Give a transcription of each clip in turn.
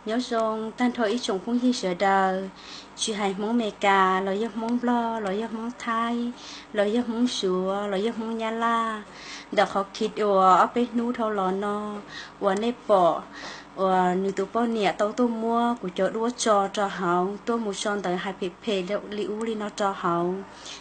Nyob zoo tag nrho ib tsoom phooj ywg sawv daws, tsis hais Hmoob Amelikas los yog Hmoob Nplog los yog Hmoob Thaib los yog Hmoob Suav los yog Hmoob Nyab Laj, ntawm qhov clip uas ob peb hnub dhau los no uas nej pom uas nws tus poj niam tau tuaj muab kuv cov duab tso rau hauv, tuaj mus tso ntawv hais phem phem li ub li no rau hauv.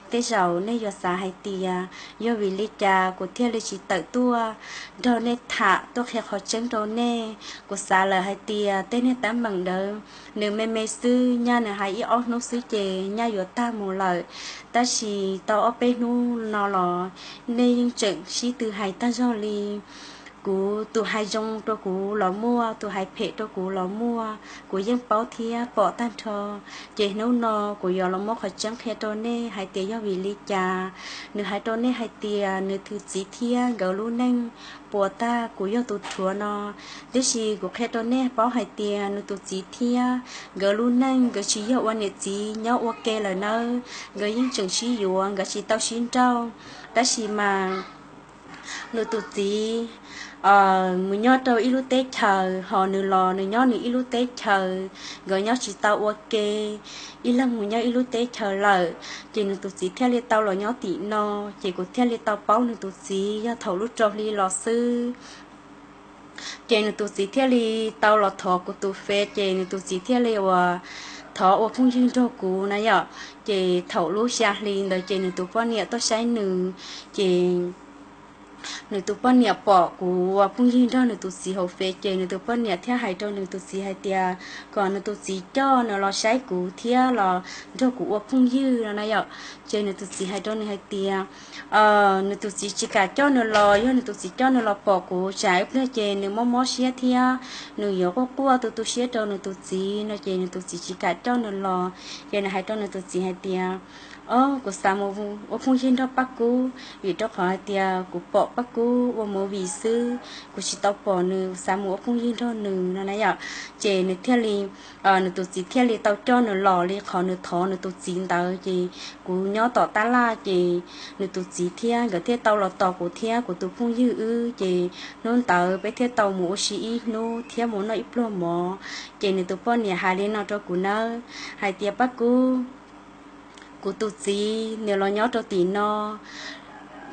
Tej zaum nej yuav xav hais tias yog vim li cas kuv thiaj li tsis tawm tuaj nrog nej tham tuaj qhia qhov tseeb rau nej. Kuv xav lawm hais tias tej niag teeb meem ntawd nws me me xwb, nyaj nws hais ib ob hnub xwb ces nyaj yuav tag mus lawm. Tab sis tau ob peb hnub no los nej yeej tseem sib tw hais tag zog li. Kuv tus hais zoo rau kuv los muaj, tus hais phem rau kuv los muaj, kuv yeej paub thiab pom tag nrho. Ces hnub no kuv yuav los muab qhov tseeb qhia rau nej hais tias yog vim li cas. Nws hais rau nej hais tias nws tus txiv thiab nkawd lub neej puas tag kuv yog tus rhuav no. Tiam sis kuv qhia rau nej paub hais tias nws tus txiv thiab nkawd lub neej nkawd tsis yog ua niam txiv nyob ua ke lawm nawb, nkawd yeej tseem sib yuav, nkawd tsis tau sib nrauj. Tab sis mas nws tus txiv mus nyob rau ib lub teb chaws, ho nws los nws nyob nws ib lub teb chaws, nkawd nyob tsis tau ua ke, ib leeg mus nyob ib lub teb chaws lawm. Ces nws tus txiv thiaj li tau los nyob tim no, ces kuv thiaj li tau paub nws tus txiv yog thaum lub rau hli los xwb. Ces nws tus txiv thiaj li tau los thov kuv tus Face, ces nws tus txiv thiaj li uas thov ua phooj ywg nrog kuv na yom. Ces thaum lub xya hli ntawd ces nws tus poj niam tuaj saib nws, ces nws tus poj niam pom kuv ua phooj ywg nrog nws tus txiv hauv Face, ces nws tus poj niam thiaj hais rau nws tus txiv hais tias kom nws tus txiv coj nws los saib kuv thiab los nrog kuv ua phooj ywg no na yom. Ces nws tus txiv hais rau nws hais tias nws tus txiv tsis kam coj nws los, yog nws tus txiv coj nws los pom kuv tsam ib pliag ces nws mob mob siab thiab nws yuav quaj quaj tu tu siab rau nws tus txiv no, ces nws tus txiv tsis kam coj nws los. Ces nws hais rau nws tus txiv hais tias, o, kuv xav mus ua phooj ywg nrog Paj Kub, vim rau qhov hais tias kuv pom Paj Kub ua movie xwb, kuv tsis tau pom nws, xav mus ua phooj ywg nrog nws no na yom. Ces nws thiaj li, nws tus txiv thiaj li tau coj nws los li qhov nws thov nws tus txiv ntawd. Ces kuv nyob tom tab laj, ces nws tus txiv thiab nkawd thiaj tau los tos kuv thiab kuv tus phooj ywg wb, ces hnub ntawd peb thiaj tau mus ua si ib hnub thiab mus noj ib pluag mov. Ces nws tus poj niam hais li no rau kuv nawb, hais tias, Paj Kub, kuv tus txiv nws los nyob rau tim no,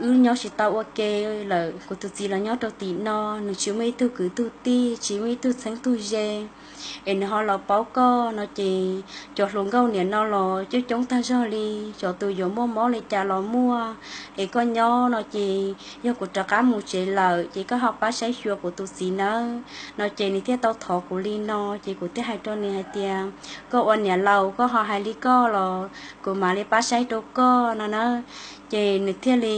wb nyob tsis tau ua ke lawm, kuv tus txiv los nyob rau tim no, nws tsis muaj ib tug kwv tug tij, tsis muaj ib tug txheeb tug ze, es nws ho los paub koj no ces cov hluas nkauj niam no los coob coob tag zog li, cov tus yuav muaj mob li cas los muaj, es koj nyob no ces yog kuv rov qab mus tsev lawm ces koj ho pab saib xyuas kuv tus txiv nawb no. Ces nws thiaj tau thov kuv li no, ces kuv thiaj hais rau nws hais tias, koj ua niam laus koj ho hais li koj los kuv mam li pab saib rau koj no na. Ces nws thiaj li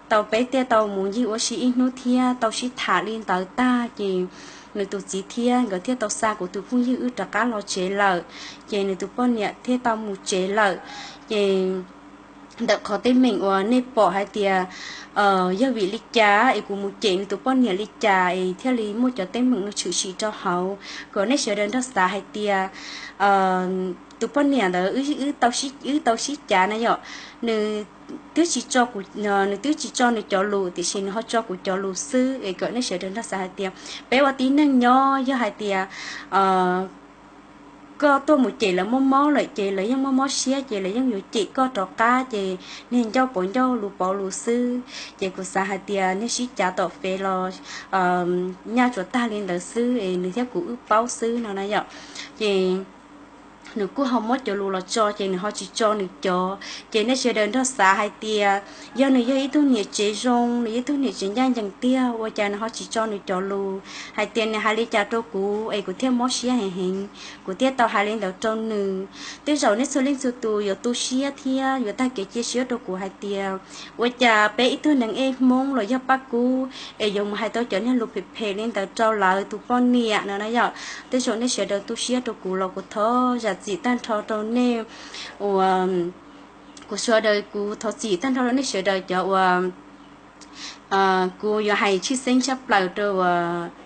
tau, peb thiaj tau mus ncig ua si ib hnub thiab tau sib tham li ntawd tag ces nws tus txiv thiab nkawd thiaj tau xa kuv tus phooj ywg wb rov qab los tsev lawm. Ces nws tus poj niam thiaj tau mus tsev lawm. Ces ntawm qhov teeb meem uas nej pom hais tias yog vim li cas es kuv mus cem nws tus poj niam li cas es thiaj li muaj cov teeb meem no tshwm sim rau hauv, kom nej sawv daws nrog xav hais tias tus poj niam ntawd wb, wb tau sib cav na yom, nws twb tsis tso kuv, nws twb tsis tso nws cov lus tiam sis nws ho tso kuv cov lus xwb. Es kom nej sawv daws nrog xav hais tias peb ua tib neeg nyob, yog hais tias koj tuaj mus cem lawv mob mob lawm ces lawv yeej mob mob siab ces lawv yeej yuav cem koj rov qab, ces niag ncauj pauv ncauj lus pauv lus xwb. Ces kuv xav hais tias niag sib cav tom Face los nyaj tsuas tag li ntawd xwb es nws thiab kuv wb paub xwb no na yom. Ces nws kuj ho muab cov lus los tso ces nws ho tsis tso nws cov. Ces nej sawv daws nrog xav hais tias yog nws yog ib tug niam tsev zoo, nws yog ib tug niam tsev ncaj ncees tiag, ua cas nws ho tsis tso nws cov lus, hais tias nws hais li cas rau kuv es kuv thiaj mob siab heev heev, kuv thiaj tau hais li ntawd rau nws. Tej zaum nej txhua leej txhua tus yuav tu siab thiab yuav tag kev cia siab rau kuv hais tias ua cas peb ib tug neeg ej Hmoob los yog Paj Kub es yuav mus hais tau cov niag lus phem phem li ntawd rau lawv tus poj niam no na yom. Tej zaum nej sawv daws tu siab rau kuv los kuv thov zam txim tag nrho rau nej uas, kuv sawv daws kuv thov txim tag nrho rau nej sawv daws cov uas Kuv yuav hais tshwj xeeb tshaj plaws rau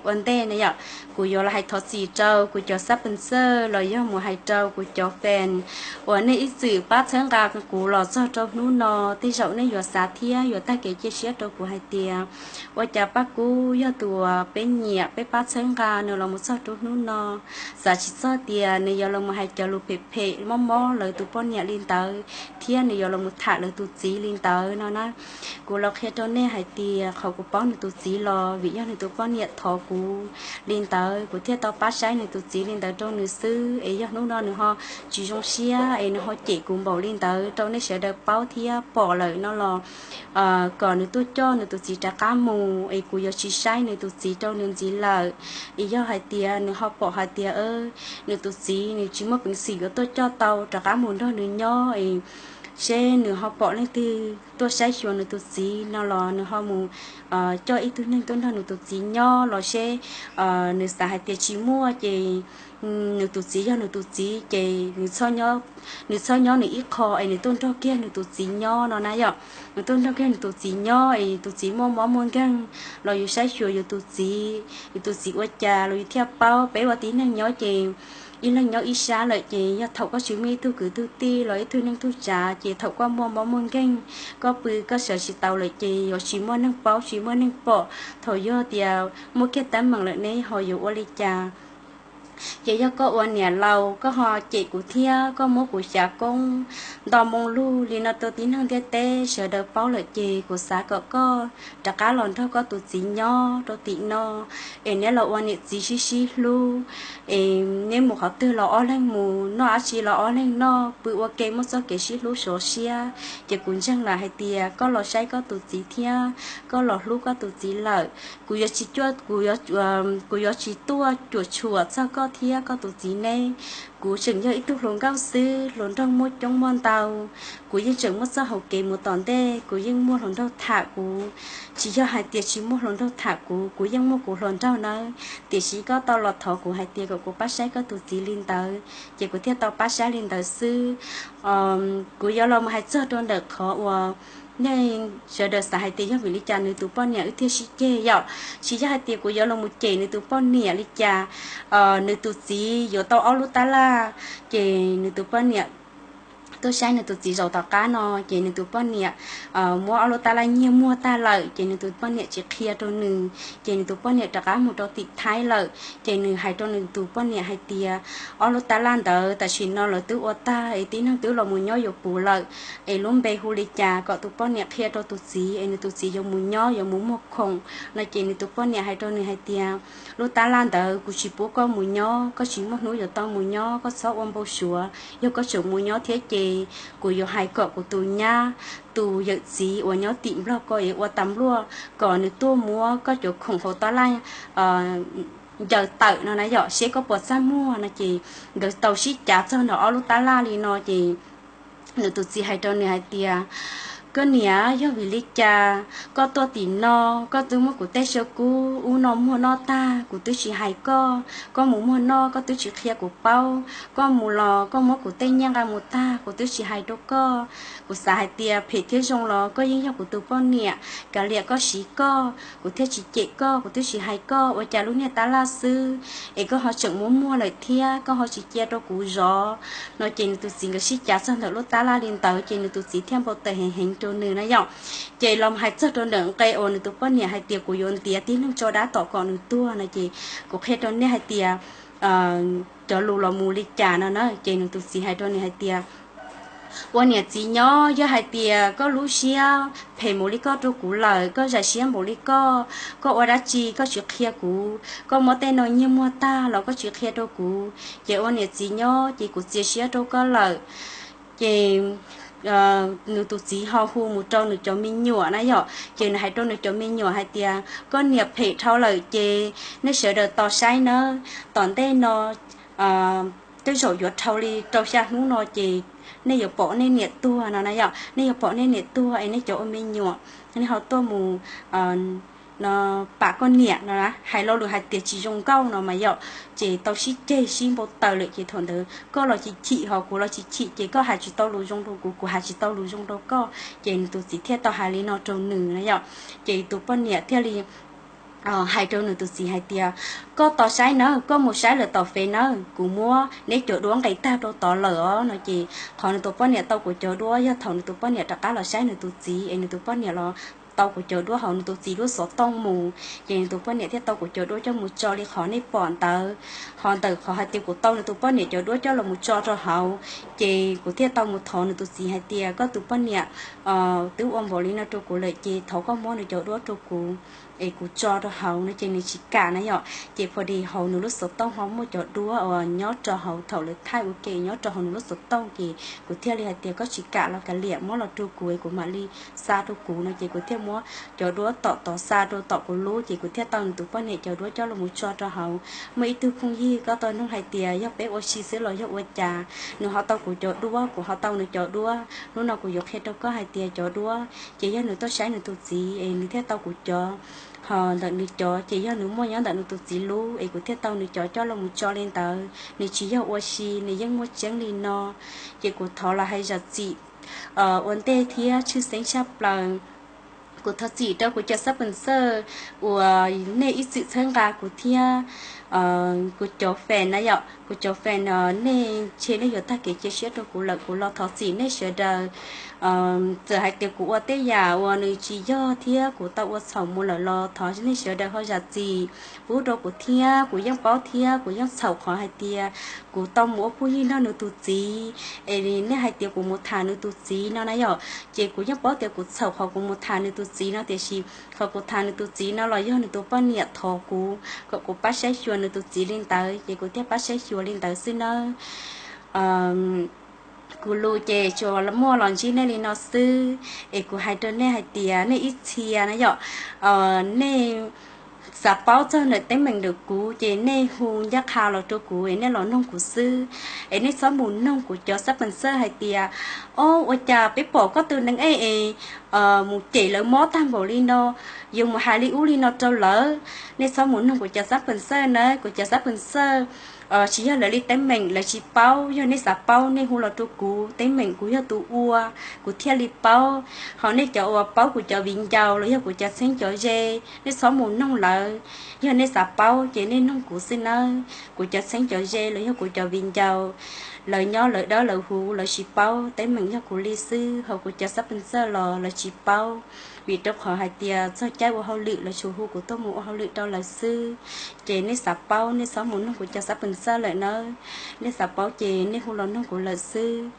ua ntej ne yom, kuv yuav los hais thov txim rau kuv cov xab pes xawj los yog mus hais rau kuv cov fan uas nej ib txwm pab txhawb nqa kuv los txog rau hnub no. Tej zaum nej yuav xav thiab yuav tag kev cia siab rau kuv hais tias ua cas Paj Kub yog tus uas peb nyiam peb pab txhawb nqa nws los mus txog rau hnub no, xav tsis txog tias nws yuav los mus hais cov lus phem phem mob mob lawv tus poj niam li ntawd thiab nws yuav los mus tham lawv tus txiv li ntawd no na. Kuv los qhia rau nej hais tias qhov kuv paub nws tus txiv los vim yog nws tus poj niam thov kuv li ntawd, kuv thiaj tau pab saib nws tus txiv li ntawd rau nws xwb. Es yog hnub no nws ho tsis zoo siab es nws ho cem kuv npaum li ntawd rau nej sawv daws paub thiab pom lawm no los kom nws tuaj coj nws tus txiv rov qab mus, es kuv yuav tsis saib nws tus txiv rau nws ntxiv lawm. Es yog hais tias nws ho pom hais tias nws tus txiv nws tsis muaj peev xwm yuav tuaj coj tau rov qab mus nrog nws nyob es seb nws ho pom leej twg tuaj saib xyuas nws tus txiv no los nws ho mus coj ib tug neeg tuaj nrog nws tus txiv nyob los seb nws xav hais tias tsis muaj ces nws tus txiv yog nws tus txiv ces nws txhob nyob nws ib qho es nws tuaj nrog kiag nws tus txiv nyob no na yom. Nws tuaj nrog kiag nws tus txiv nyob es tus txiv muaj mob muaj nkeeg los yus saib xyuas yus tus txiv, yus tus txiv ua cas los yus thiaj paub. Peb ua tib neeg nyob ces ib leeg nyob ib sab lawm ces yog thaum koj tsis muaj ib tug kwv tug tij los ib tug neej tug tsav ces thaum koj muaj mob muaj nkeeg, koj pw koj sawv tsis tau lawm ces yuav tsis muaj neeg paub tsis muaj neeg pom. Thaum yog tias muaj kiag teeb meem lawm neb ho yuav ua li cas? Ces yog koj ua niam laus koj ho cem kuv thiab koj muab kuv xyav koob nto moo lug li no rau tib neeg ntiaj teb sawv daws paub lawm ces kuv xav kom koj rov qab los nrog koj tus txiv nyob rau tim no es neb los ua niam txiv sib sib hlub. Es neb mus qhov twg los ob leeg mus, noj dab tsi los ob leeg noj, pw ua ke muaj txoj kev sib hlub sov siab. Ces kuv ntseeg lawm hais tias koj los saib koj tus txiv thiab koj los hlub koj tus txiv lawm, kuv yuav tsis cuaj, kuv yuav, kuv yuav tsis tuaj cuam tshuam txog koj thiab koj tus txiv neb. Kuv tseem yog ib tug hluas nkauj xwb, hluas nraug muaj coob muaj ntau, kuv yeej tseem muaj txoj hauv kev mus tom ntej, kuv yeej muaj hluas nraug tham kuv. Tsis yog hais tias tsis muaj hluas nraug tham kuv, kuv yeej muaj kuv hluas nraug nawb, tiam sis koj tau los thov kuv hais tias kom kuv pab saib koj tus txiv li ntawd ces kuv thiaj tau pab saib li ntawd xwb. Kuv yuav los mus hais txog rau ntawm qhov uas nej sawv daws xav hais tias yog vim li cas nws tus poj niam wb thiaj sib ceg yom. Tsis yog hais tias kuv yuav los mus cem nws tus poj niam li cas. Nws tus txiv yuav tau ob lub tab laj, ces nws tus poj niam tuaj saib nws tus txiv zaum tom qab no, ces nws tus poj niam muab ob lub tab laj nyiag muag tag lawm, ces nws tus poj niam tsis qhia rau nws, ces nws tus poj niam rov qab mus rau tim Thaib lawm. Ces nws hais rau nws tus poj niam hais tias ob lub tab laj ntawd tam sim no lawv twb ua tag es tib neeg twb los mus nyob yuav puv lawm, es lub npe hu li cas kom tus poj niam qhia rau tus txiv es nws tus txiv yuav mus nyob yuav mus muag khoom no. Ces nws tus poj niam hais rau nws hais tias lub tab laj ntawd kuv tsis pub koj mus nyob, koj tsis muaj hnub yuav tau mus nyob, koj txhob ua npau suav. Yog koj tseem mus nyob thiab ces kuv yuav hais kom kuv tus nyab tus yawm txiv uas nyob tim Nplog ko es ua tas npluaj kom nws tuaj muab koj cov khoom hauv tab laj ncaws tawm no na yom, seb koj puas txaj muag no. Ces nkawd tau sib cav txog nram ob lub tab laj li no ces nws tus txiv hais rau nws hais tias koj niam, yog vim li cas koj tuaj tim no, koj twb muab kuv tej xya kub ub no muag noj tag kuv twb tsis hais koj, koj mus muag noj koj twb tsis qhia kuv paub, koj mus los koj muab kuv tej nyiaj nqa mus tag kuv twb tsis hais rau koj. Kuv xav hais tias phem thiab zoo los koj yeej yog kuv tus poj niam, kav liam koj siv koj, kuv thiaj tsis cem koj, kuv twb tsis hais koj, ua cas lub niag tab laj xwb es koj ho tseem muab muag lawm thiab koj ho tsis cia rau kuv zov no. Ces nws tus txiv nkawd sib cav txog ntawm lub tab laj li ntawd ces nws tus txiv thiaj npau taws heev heev rau nws na yom. Ces los hais txog rau ntawm nqe uas nws tus poj niam hais tias kuv yuav ntiav tib neeg tso dab tom kom nws tuag no ces kuv qhia rau nej hais tias cov lus los mus li cas no na. Ces nws tus txiv hais rau nws hais tias ua niam txiv nyob, yog hais tias koj lub siab phem npaum li koj rau kuv lawm, koj zais siab npaum li koj, koj ua dab tsi koj tsis qhia kuv, koj muab tej no nyiag muag tag los koj tsis qhia rau kuv, ces ua niam txiv nyob ces kuv txias siab rau koj lawm. Ces nws tus txiv ho hu mus rau nws cov me nyuam na yom, ces nws hais rau nws cov me nyuam hais tias koj niam phem dhau lawm ces nej sawv daws tos saib nawb, tom ntej no tej zaum yuav dhau li rau xya hnub no ces nej yuav pom nej niam tuag no na yom, nej yuav pom nej niam tuag es nej cov ua me nyuam nej ho tuaj mus no, pam koj niam no, hais lo lus hais tias tsis zoo nkauj no mas yom, ces tau sib ceg sib npau taws lawm ces thaum ntawd koj los tsis chim ho kuv los tsis chim ces koj hais tsis tau lus zoo rau kuv, kuv hais tsis tau lus zoo rau koj, ces nws tus txiv thiaj tau hais li no rau nws na yom. Ces tus poj niam thiaj li hais rau nws tus txiv hais tias, koj tos saib nawb, koj mus saib lawm tom fev nawb, kuv muab neb cov duab nqes tag rau tod lawm os no ces qhov nws tus poj niam tau kuv cov duab yog thaum nws tus poj niam rov qab los saib nws tus txiv es nws tus poj niam los tau kuv cov duab hauv nws tus txiv lub xov tooj mus, ces nws tus poj niam thiaj tau kuv cov duab coj mus tso li qhov nej pom ntawd. Ho ntawm qhov hais tias kuv tau nws tus poj niam cov duab coj los mus tso rau hauv, ces kuv thiaj tau mus thov nws tus txiv hais tias koj tus poj niam twb ua npaum li no rau kuv lawm ces thov koj muab nws cov duab rau kuv es kuv tso rau hauv no ces nws tsis kam na yom. Ces pho dis hauv nws lub xov tooj ho muaj cov duab uas nyob rau hauv thaum lawv thaij ua ke nyob rau hauv nws lub xov tooj ces kuv thiaj li hais tias koj tsis kam los kav liam muab los rau kuv es kuv mam li xa rau kuv no ces kuv thiaj muab cov duab tom tod xa rau tom kuv lub ces kuv thiaj tau nws tus poj niam cov duab coj los mus tso rau hauv. Muaj ib tug phooj ywg koj tau nug hais tias yog peb ua si xwb los yog ua cas, nws ho tau kuv cov duab kuv ho tau nws cov duab, hnub no kuv yuav qhia rau koj hais tias cov duab ces yog nws tuaj saib nws tus txiv es nws thiaj tau kuv cov, ho ntawm nws cov ces yog nws muaj nyob ntawm nws tus txiv lub es kuv thiaj tau nws cov coj los mus tso li ntawd, nws tsis yog ua si, nws yeej muaj tseeb li no. Ces kuv thov los hais zam txim ua ntej thiab tshwj xeeb tshaj plaws, kuv thov txim rau kuv cov xab pees xawj uas nej ib txwm txhawb nqa kuv thiab kuv cov fans na yom, kuv cov fans, nej ntshe nej yuav tag kev cia siab rau kuv lawm, kuv los thov txim nej sawv daws. Txawm hais tias kuv ua tej yam uas nws tsis yog thiab kuv tau ua txhaum mus lawm los thov nej sawv daws ho zam txim pub rau kuv thiab. Kuv yeej paub thiab kuv yeej txhaum qhov hais tias kuv tau mus ua phooj ywg nrog nws tus txiv es nej hais tias kuv mus tham nws tus txiv no na yom, ces kuv yeej paub tias kuv txhaum qhov kuv mus tham nws tus txiv no, tiam sis qhov kuv tham nws tus txiv no los yog nws tus poj niam thov kuv kom kuv pab saib xyuas nws tus txiv li ntawd ces kuv thiaj pab saib xyuas li ntawd xwb nawb. Kuv lus ces tsuas muaj los ntsib nej li no xwb, es kuv hais rau nej hais tias nej ib txhia na yom, nej xav paub txog ntawm teeb meem ntawm kuv ces nej hu ncaj qha los rau kuv es nej los noog kuv xwb, es nej txhob mus noog kuv cov xab pees xawj hais tias, o, ua cas peb pom koj tus neeg ej es mus cem lawv mob tag npaum li no, yuav mus hais li ub li no rau lawv. Nej txhob mus noog kuv cov xab pees xawj na, kuv cov xab pees xawj tsis yog lawv li teeb meem, lawv tsis paub. Yog nej xav paub nej hu los rau kuv, teeb meem kuv yog tus ua, kuv thiaj li paub. Ho nej cov uas paub kuv cov viv ncaus los yog kuv cov txheeb cov ze, nej txhob mus noog lawv. Yog nej xav paub ces nej noog kuv xwb nawb. Kuv cov txheeb cov ze los yog kuv cov viv ncaus, lawv nyob lawv dawb lawv huv, lawv tsis paub teeb meem yog kuv li xwb. Ho kuv cov xab pees xawj los lawv tsis paub, vim rau qhov hais tias txog caij ua hauj lwm lawv tsuas hu kuv tuaj mus ua hauj lwm rau lawv xwb. Ces nej xav paub nej txhob mus noog kuv cov xab pees xawj lawm nawb. Nej xav paub ces nej hu los noog kuv lawm xwb.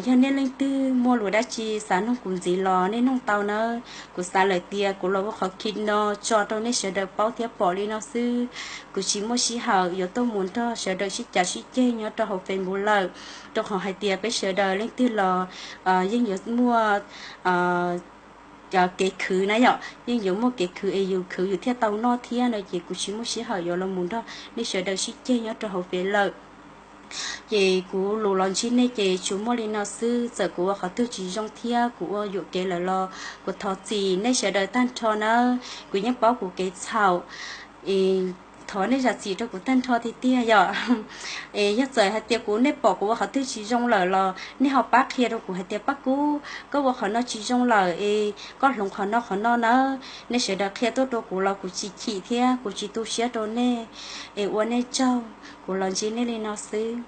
Yog nej leej twg muaj lus dab tsi xav noog kuv ntxiv los nej noog tau nawb. Kuv xav lawm tias kuv los ua qhov khi no tso rau nej sawv daws paub thiab pom li no xwb. Kuv tsis muaj sij hawm yuav tuaj mus nrog sawv daws sib cav sib ceg nyob rau hauv Facebook lawm, rau qhov hais tias peb sawv daws leej twg los yeej yuav muaj kev khwv na yom, yeej yuav muaj kev khwv es yus khwv yus thiaj tau noj thiab no ces kuv tsis muaj sij hawm yuav los mus nrog nej sawv daws sib ceg nyob rau hauv Facebook lawm. Ces kuv lus los ntsib nej ces tsuas muaj li no xwb, txawm kuv ua qhov twg tsis zoo thiab kuv ua yuam kev lawm los kuv thov txim nej sawv daws tag nrho nawb. Kuv yeej paub kuv kev txhaum, thov nej zam txim rau kuv tag nrho tiag tiag yom. Es yog txawm hais tias kuv, nej pom kuv ua qhov twg tsis zoo lawm los nej ho pab qhia rau kuv hais tias Paj Kub, koj ua qhov no tsis zoo lawm es koj hloov qhov no qhov no nawb. Nej sawv daws qhia tuaj rau kuv los kuv tsis chim thiab kuv tsis tu siab rau nej. Es ua nej tsaug, kuv los ntsib nej li no xwb.